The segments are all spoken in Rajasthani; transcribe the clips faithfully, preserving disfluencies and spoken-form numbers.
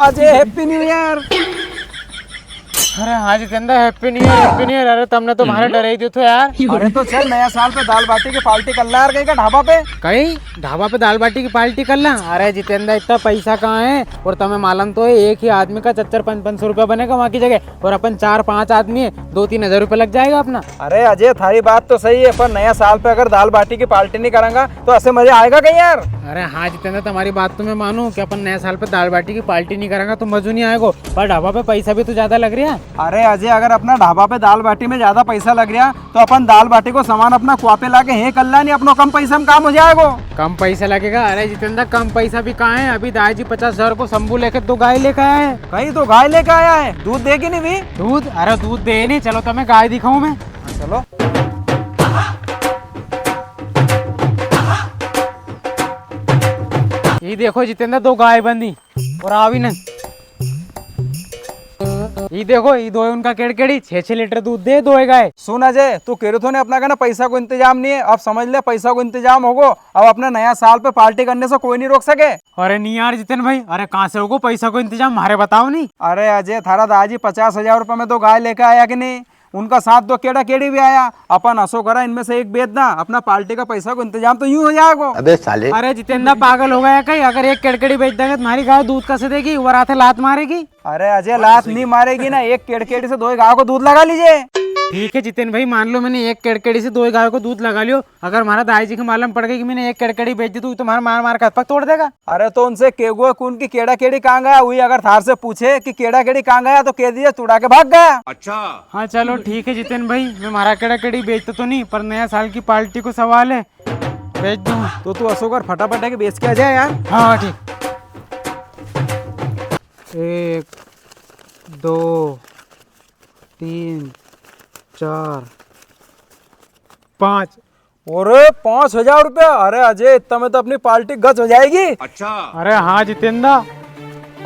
अजय, Happy New Year। अरे हाँ Jitendra, Happy New Year, Happy New Year। अरे तमने तो म्हारे डरा ही दियो थो यार। अरे तो चल, नया साल पे दाल बाटी की पार्टी कर ला यार, कहीं का ढाबा पे। कहीं ढाबा पे दाल बाटी की पार्टी कर ला? अरे जितेंद्र, इतना पैसा कहाँ है? और तमे मालूम तो है, एक ही आदमी का चार चार पाँच पाँच सौ रुपया बनेगा वहाँ की जगह, और अपन चार पांच आदमी है, दो तीन हजार रुपया लग जाएगा अपना। अरे अजय, थारी बात तो सही है, पर नया साल पे अगर दाल बाटी की पार्टी नी करांगा तो ऐसे मजे आएगा कहीं यार? अरे हाँ जितेंद्र, तमारी बात तो मैं मानूं कि अपन नया साल पे दाल बाटी की पार्टी नी करांगा तो मजो नी आएगो, पर ढाबा पे पैसा भी तो ज्यादा लग रिया है। अरे अजय, अगर अपना ढाबा पे दाल बाटी में ज्यादा पैसा लग रिया तो अपन दाल बाटी को सामान अपना कुआ पे लाके हे कर ला नी, अपनो कम पैसा में काम हो जाएगो। कम पैसा लगेगा? अरे जितेंद्र, कम पैसा भी कहाँ है, अभी दाई जी पचास हजार को शंभू लेके दो गाय लेके आया है। कहीं तो गाय लेके आया है, दूध देगी नी भी? दूध? अरे दूध दे नी, चलो तमे गाय दिखाऊं मैं। हाँ, चलो। ये देखो जितेंद्र, दो गाय बंदी और आवी ना। ये देखो, ये दो उनका केड़केड़ी छह छह लीटर दूध दे, दो गाय। सुन अजय, तू कह रहे थो ने अपना कने पैसा को इंतजाम नी है, अब समझ ले पैसा को इंतजाम होगो। अब अपने नया साल पे पार्टी करने से कोई नी रोक सके। अरे नी यार जितेन भाई, अरे कहाँ से होगो पैसा को इंतजाम, म्हारे बताओ नी। अरे अजय, थारा दाजी पचास हजार रुपया में दो गाय लेके आया कि नी? उनका साथ दो केड़ा केड़ी भी आया, अपन असो करा, इनमें से एक बेच दा, अपना पार्टी का पैसा को इंतजाम तो यूं हो जाएगो। अबे साले। अरे जितेंद्र, पागल हो गया कहीं? अगर एक केड़केड़ी बेच देंगे तो म्हारी गाय दूध कैसे देगी? ऊपर आते लात मारेगी। अरे अजय, लात नी मारेगी ना, एक केड़केड़ी से दो ही गाय को दूध लगा लीजे। ठीक है जितेन भाई, मान लो मैंने एक केड़केड़ी से दो ही गाय को दूध लगा लियो, अगर म्हारा दाई जी के मालूम पड़ गई कि मैंने एक केड़केड़ी बेच दी तो, तो म्हारा मार मार के हाथ पग तोड़ देगा। अरे तो उनसे केगो कुण की केड़ा केड़ी कां गया, वही अगर थार से पूछे कि केड़ा केड़ी कां गया तो कह दीजे तुड़ा के भाग गया। अच्छा। हाँ चलो ठीक है जितेन भाई, मैं म्हारा केड़ा केड़ी बेचता तो नी, पर नया साल की पार्टी को सवाल है, बेच दूँ। तो तू असो कर, फटाफट है कि बेच के आ जाए यार। हाँ ठीक। एक, दो, तीन, चार, पाँच। अरे पाँच हजार रुपया। अरे अजय, इतना में तो अपनी पार्टी गच हो जाएगी। अच्छा। अरे हाँ जितेंद्र।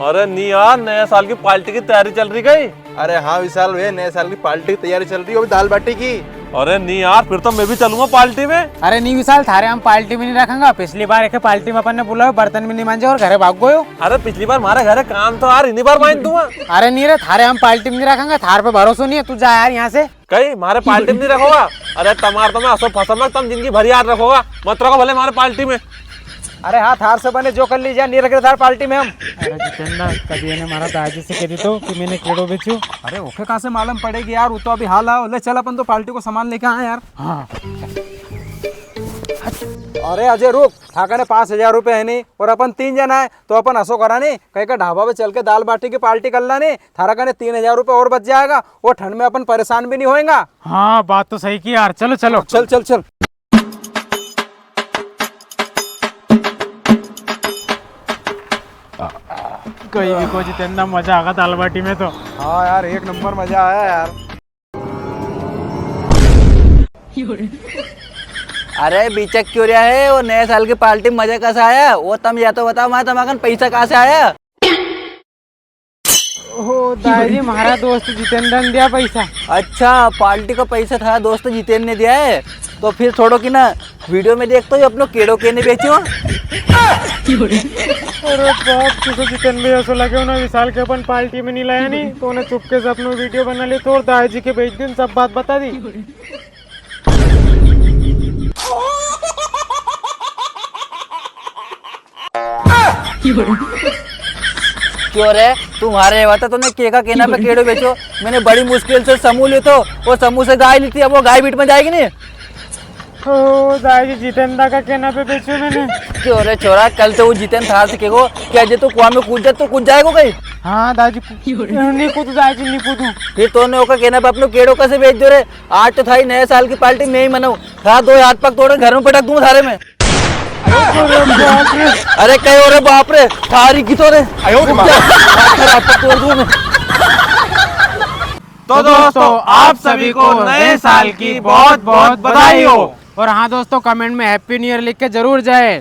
अरे नी यार, नया साल की पार्टी की तैयारी चल री कई? अरे हाँ विशाल भैया, नया साल की पार्टी की तैयारी चल री है, वो भी दाल बाटी की। अरे नी यार, फिर तो मैं भी चलूंगा पार्टी में। अरे नी विशाल, थारे हम पार्टी में नी रखांगा। पिछली बार एक पार्टी में अपन ने बुलायो, बर्तन भी नी मांजे और घरे भाग गयो। अरे पिछली बार म्हारे घरे काम तो यार, इन्हीं बार मांज दूंगा। अरे नी रे, थारे हम पार्टी में नी रखांगा, थार पे भरोसो नी है, तू जा यार यहाँ से। कई म्हारे पार्टी में नी रखोगा? अरे तमार तो मैं असो फसम, तम जिंदगी भर याद रखोगा। मत रखो भले म्हारे पार्टी में। अरे हाँ, थार से बने जो कर लीजे, नी रख रे थार पार्टी में हम। अरे जितेंद्र, कभी इन्हें म्हारा दाजी से कह दी तो कि मैंने केड़ो बेच्यो। अरे ओके कहाँ से मालूम पड़ेगी यार, वो तो अभी हाल आओ। ले चल, अपन तो पार्टी को सामान लेके आए यार। हाँ। अरे अजय रुक, था कने पाँच हजार रुपया है नी और अपन तीन जना है, तो अपन असो करा नी, कहीं का ढाबा पे चल के दाल बाटी की पार्टी कर ला नी, थारा कने तीन हजार रुपया और बच जाएगा, वो ठंड में अपन परेशान भी नी होएगा। हाँ, बात तो सही की यार, चलो, चलो। चल, चल, चल। कहीं भी को जितेंद्र, मजा आगा दाल बाटी में तो। हाँ यार, एक नंबर मजा आया यार। अरे बीचक क्यों रहा है, वो नए साल की पार्टी में मजा कैसा आया? वो तम या तो बताओ, मैं तमाकन पैसा कहाँ से आया? ओ दाई जी, म्हारा दोस्त जितेंद्र ने दिया पैसा। अच्छा, पार्टी का पैसा थारा दोस्त जितेंद्र ने दिया है? तो फिर थोड़ो की ना वीडियो में देख तो, ये अपनो केड़ो केने बेचो। अरे बाप, तुझे जितेंद्र भाई असो लगे उन्हें विशाल के अपन पार्टी में नी लाया नी, तो उन्हें चुपके से अपनो वीडियो बना ले तो और दाई जी के भेज दिन सब बात बता दी। क्यों रे, तुम्हारे बता तूने के का केना पे केड़ो बेचो? मैंने बड़ी मुश्किल से समूह लियो थो, वो समूह से गाय ली थी, अब वो गाय बीट में जाएगी नी? ओ दाई जी, जितेंद्र का केना पे बेचो मैंने। क्यों रे छोरा, कल तो वो जितेंद्र थार से केगो कि अजय तू कुआं में कूद जा, तू कूद जाएगो कहीं? हाँ दाई जी, नी कूदू दाई जी, नी कूदू। फिर तूने ओका केना पे अपनो केड़ो कैसे बेच दियो रे? आज तो थारी नए साल की पार्टी मैं ही मनाऊं। थारा दो हाथ पग तोड़ के घर में पटक दूंगा थारे में। अरे कहो रे बाप रे, थारी की तो रे। आयो रे माँ। हाथ पग तोड़ दूंगा मैं। तो दोस्तों, आप सभी को नए साल की बहुत बहुत बधाई हो। और हाँ दोस्तों, कमेंट में Happy New Year लिख के जरूर जाए।